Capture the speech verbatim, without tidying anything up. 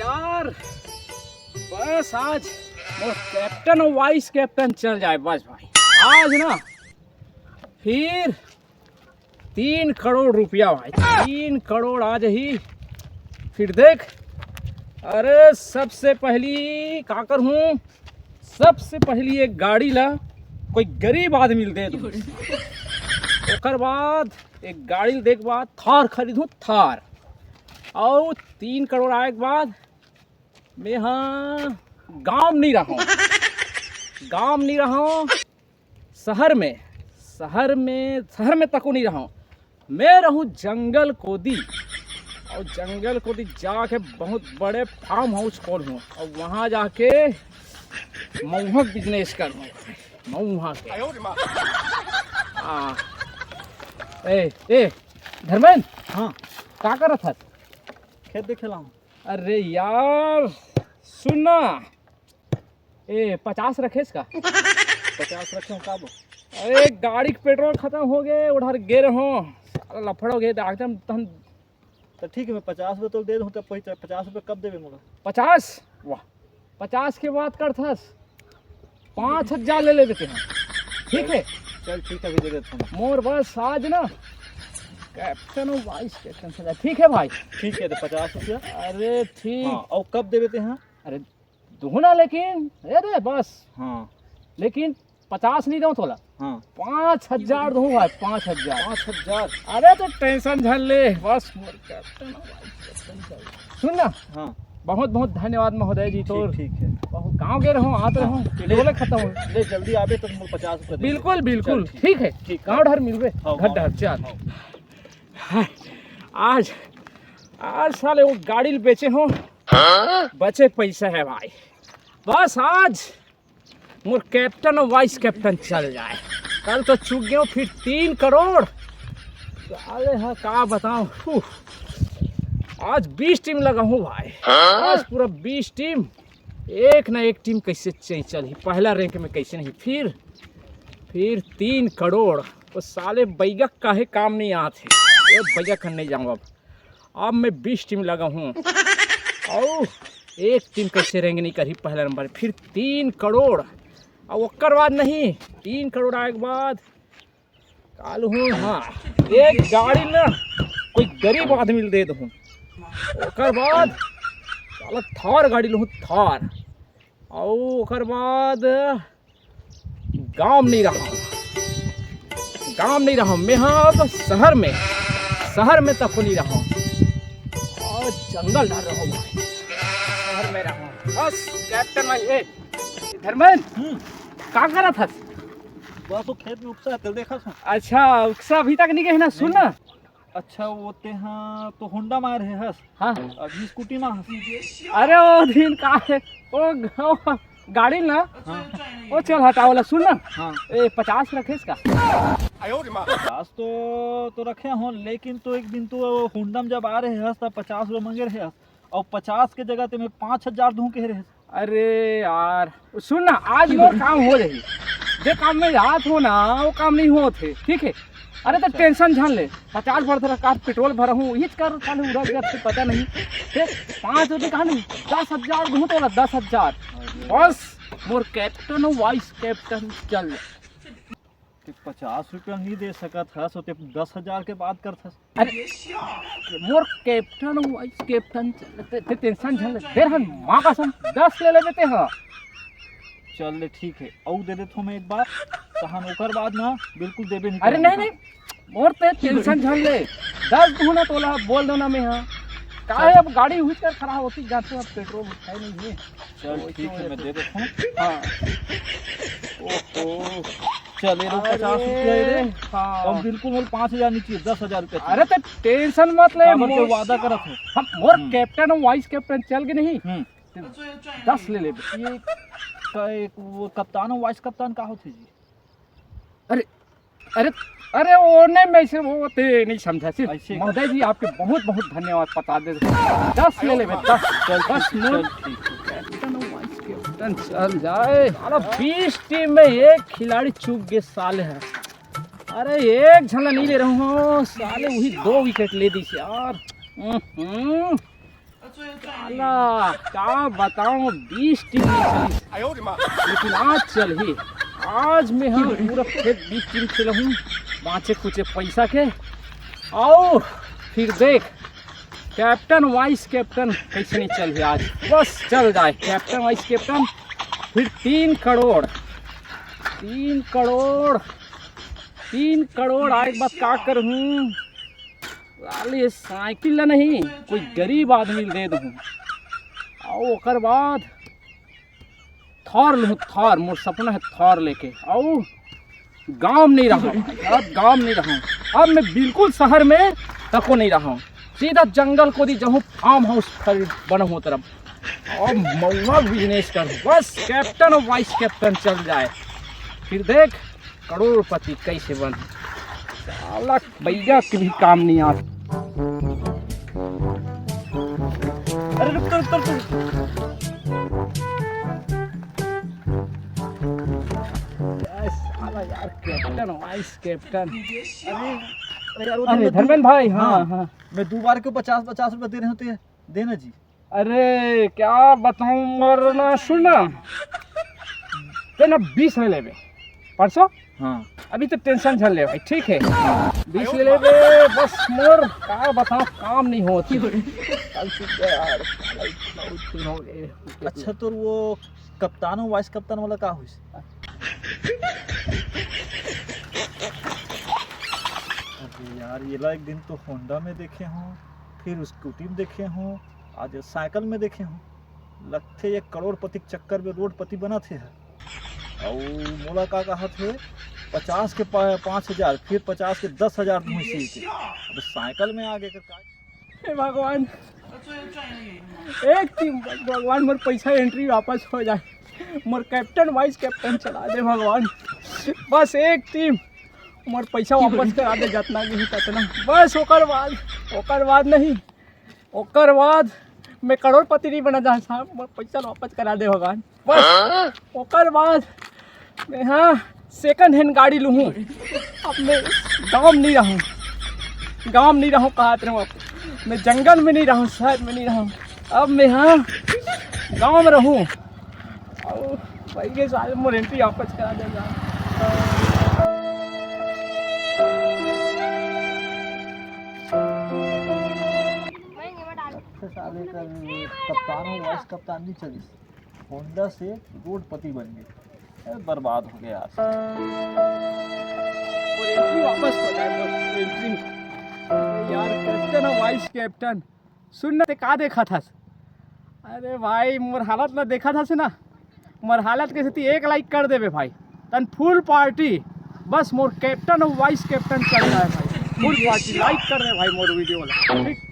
यार, बस आज मोर कैप्टन और वाइस कैप्टन चल जाए बस भाई। आज ना फिर तीन करोड़ रुपया भाई, तीन करोड़ आ जाही। फिर देख, अरे सबसे पहली का करहूँ, सबसे पहली एक गाड़ी ला कोई गरीब आदमी ल दे दूँ। ओकर बाद एक गाड़ी ल दे के बाद थार खरीदूँ, थार। और तीन करोड़ आए के बाद मैं हाँ गाँव नहीं रहूँ, गाँव नहीं रहूँ, शहर में, शहर में, शहर में तको नहीं रहूँ। मैं रहूँ जंगल कोदी, और जंगल कोदी जाके बहुत बड़े फार्म हाउस खोलहूँ और वहाँ जाके मऊहा बिजनेस करहूँ, मऊहा के। हाँ। ए, ए, धर्मेंद्र, हाँ। का करत हस? खेत देखे ला हूँ। अरे यार, सुन ना, ए, पचास रखेस का? पचास रखे हूँ, का बो? अरे, गाड़ी के पेट्रोल खतम हो गए, उधर गे रहो, साला लफड़ा हो गए, एकदम तहन। तो ठीक है, मैं पचास रुपये तो दे दूँ, तब पचास रुपये कब देबे मोला? पचास? वाह, पचास के बात करथस, पाँच हजार ले लेबे तेहा, ठीक है? चल ठीक है, अभी दे देता हूँ। मोर बस आज ना कैप्टन और वाइस कैप्टन से, ठीक है भाई? ठीक है, तो पचास रुपया। अरे ठीक। हाँ, और कब देबे तेहा? अरे दूँ ना, लेकिन अरे बस। हाँ। लेकिन पचास नहीं दूँ तोला। हाँ। पाँच हजार दूँ भाई, पाँच हजार। पाँच हजार? अरे तो टेंशन झन ले, बस मोर कैप्टन हो भाई, कैप्टन चल। सुन ना। हाँ। बहुत बहुत धन्यवाद महोदय जी, तोर ठीक, ठीक है। बहुत गाँव गे रहो, आते रहो, हाँ, ले। पेट्रोल खतम हो। ले जल्दी आबे तो मोर पचास रुपये दे। बिल्कुल बिल्कुल, चल, ठीक। ठीक है। ठीक। गाँव डहर मिलबे, हाँ, घर गाँव डहर, चल। हाँ। हाय, आज, आज साले वो गाड़ी ल बेचे हो, बचे पैसा है भाई। बस आज मोर कैप्टन और वाइस कैप्टन चल जाए। कल तो चूक गयो, फिर तीन करोड़। साले हाँ, का बताऊँ, उफ। आज बीस टीम लगा हूँ भाई, आज पूरा बीस टीम, एक ना एक टीम कैसे च-, चलही, पहला रैंक में कैसे नहीं। फिर, फिर तीन करोड़, वो साले बैगक काहे काम नहीं आत हे, वो बैगक कर नहीं जाऊँ अब। अब मैं बीस टीम लगा हूँ, और एक टीम कैसे रैंक नहीं करही पहला नंबर, फिर तीन करोड़, और ओकर बाद नहीं, तीन करोड़ आए के बाद काल हूँ, हाँ, एक गाड़ी ना कोई गरीब आदमी ल दे दूँ, ओकर बाद साला थार गाड़ी लूँ, थार, और ओकर बाद गाँव नहीं रहा, गाँव नहीं रहा, मैं हाँ तो शहर में, शहर में तक नहीं रहा, और जंगल डहर रहो भाई, शहर में रहो। बस कैप्टन भाई, ए, धर्मेंद्र, हम्म। का करत हस? बस वो खेत में उकसा है, तेल देखा था। अच्छा, उकसा अभी तक नहीं गए ना, सुन ना। अच्छा, वो ते हाँ तो होंडा मार है हस। हाँ। अभी स्कूटी में हस। अरे वो दिन का है, वो ग-, गाड़ी ना, हाँ। वो चल हटाओ ला, सुन ना। हाँ। ए, पचास रखेस का? पचास तो, तो रखे हो, लेकिन तो एक दिन तो होंडा में जब आ रहे हस, तब पचास रुपये मांगे रहे हस, और पचास के जगह ते मैं पाँच हजार दूँ कह रहे हस। अरे यार, सुन ना, आज मोर काम हो जाही। जे काम में जात हो ना, वो काम नहीं होत हे, ठीक है? अरे तो अच्छा। टेंशन झन ले, पचास भर तेरा कार पेट्रोल भरा हूँ, इच कर साले उड़ा गया, तुझे पता नहीं। ठीक? पाँच होते कहा नहीं, दस हजार दूँ तो दस हजार। अरे। बस, मोर कैप्टन हो, वाइस कैप्टन चल। ते पचास रुपया नहीं दे सकत हस, तो ते दस हजार के बात करत हस। अरे, मोर कैप्टन हो, वाइस कैप्टन चल, ते, ते टेंशन झन ले, तेरे हन माँ कसम, दस ले लेबे ते हाँ। चल ले, ठीक है, अउ दे देथो मैं एक बार, तहन ओकर बाद ना बिल्कुल देबे नहीं अरे करबे। नहीं, नहीं, मोर ते टेंशन झन ले, दस दूँ ना तोला, बोल दो ना मैं हाँ। काहे अब गाड़ी हुई कर खड़ा होती जाते, अब पेट्रोल है नहीं है। चल ठीक है, मैं दे देता हूँ। हाँ। ओहो। चल, ये लो पचास रुपया, ये ले। हाँ। अब बिल्कुल मोर पाँच हजार नहीं चाहिए, दस हजार रुपया चाहिए। अरे तो टेंशन मत ले, काबर के मोर, वादा करत हो। हम मोर हम्म। कैप्टन और वाइस कैप्टन चल के नहीं। हम्म। दस ले ले। ये का एक वो कप्तान और वाइस कप्तान का होथे जी? अरे, अरे, अरे, वो नहीं, मैं इसे वो ते नहीं समझा सिर्फ। ऐसे महोदय जी, आपके बहुत बहुत धन्यवाद, पता दे। दस ले ले बे, दस। चल, बस ठीक, नोट। चल, ठीक। कैप्टन और वाइस कैप्टन चल जाए। साला बीस टीम में एक खिलाड़ी चूक गए साले हैं। अरे, एक झन ला नहीं ले रहा हूँ साले, वही दो विकेट ले दी यार। हम्म। साला, का बताऊं, बीस टीम नहीं चली, लेकिन आज चलही। आज मैं हम पूरा खेत बीस टीम खेलहूं, बाँचे खुचे पैसा के। आओ, फिर देख, कैप्टन वाइस कैप्टन कैसे नहीं चलही आज। बस चल जाए कैप्टन वाइस कैप्टन। फिर तीन करोड़, तीन करोड़, तीन करोड़ आए के बाद का करहूं? साले, ये साइकिल ला नहीं, कोई गरीब आदमी ला दे दूँ। अउ ओकर बाद थार लूँ, थार, मोर सपना है थार लेके। अउ गाँव में नहीं रहूँ, अब गाँव में नहीं रहूँ। अब मैं बिल्कुल शहर में तको नहीं रहूँ, सीधा जंगल कोती जाहूँ, फार्म हाउस खरीद बनहूँ तरफ। अब मउहा बिजनेस कर, बस कैप्टन अउ वाइस कैप्टन चल जाए, फिर देख करोड़पति कैसे बन। साला भैया के भी काम नहीं आता। अरे रुक, रुक, रुक, रुक। ए, साला यार, कैप्टन, वाइस कैप्टन। अरे, अरे यार, वो अरे दिन में धर्मेंद्र भाई, हाँ, हाँ। हाँ। मैं दो बार के पचास, पचास रुपए दे रहे होते, देना जी। अरे, क्या बताऊं, मरना, सुन ना। ते ना बीस ले लेबे परसों। हाँ। अभी तो टेंशन झन ले भाई, ठीक है? बीस ले लेबे, बस मोर का बताऊं, काम नहीं होती। कल से यार, साला इतना उठिन हो गए। अच्छा, तो वो कप्तान अउ वाइस कप्तान वाला का होइस? अरे यार, ये ला एक दिन तो होंडा में देखे हों, फिर स्कूटी में देखे हों, आज साइकिल में देखे हों। लगथे ये करोड़पति के चक्कर में रोडपति बनत हे। अउ मोला का कहत हे, पचास के पा-, पाँच हजार, फिर पचास के दस हजार दूँ इसी के। अब साइकिल में आगे कर का? हे भगवान, एक टीम, भगवान, मोर पैसा एंट्री वापस हो जाए, मोर कैप्टन वाइस कैप्टन चला दे भगवान, बस एक टीम मोर पैसा वापस करा दे, जतना भी ततना, बस ओकर बाद, ओकर बाद नहीं, ओकर बाद मैं करोड़पति नहीं बना जाए साहब, मोर पैसा वापस करा दे भगवान। बस ओकर बाद मैं, हाँ, सेकंड हैंड गाड़ी लूहूँ। अब मैं गाँव में नहीं रहूँ, गाँव में नहीं रहूँ, कहत रहूँ, अब मैं जंगल में नहीं रहूँ, शहर में नहीं रहूँ, अब मैं, हाँ, गाँव में रहूँ। अउ भाई के साथ मोर एंट्री वापस करा देगा। साले कर कप्तान अउ वाइस कप्तान नहीं चलिस। होंडा से रोडपति बन गए। ए, बर्बाद हो गया यार। मोर एंट्री वापस हो जाए, मोर एंट्री। यार, कैप्टन अउ वाइस कैप्टन। सुन ना, ते का देखत हस? अरे भाई, मोर हालत ला देखत हस ना? मोर हालत के सेती एक लाइक कर देबे भाई, तन फुल पार्टी। बस मोर कैप्टन अउ वाइस कैप्टन चल जाए भाई, फुल पार्टी। लाइक कर दे भाई मोर वीडियो ला, ठीक?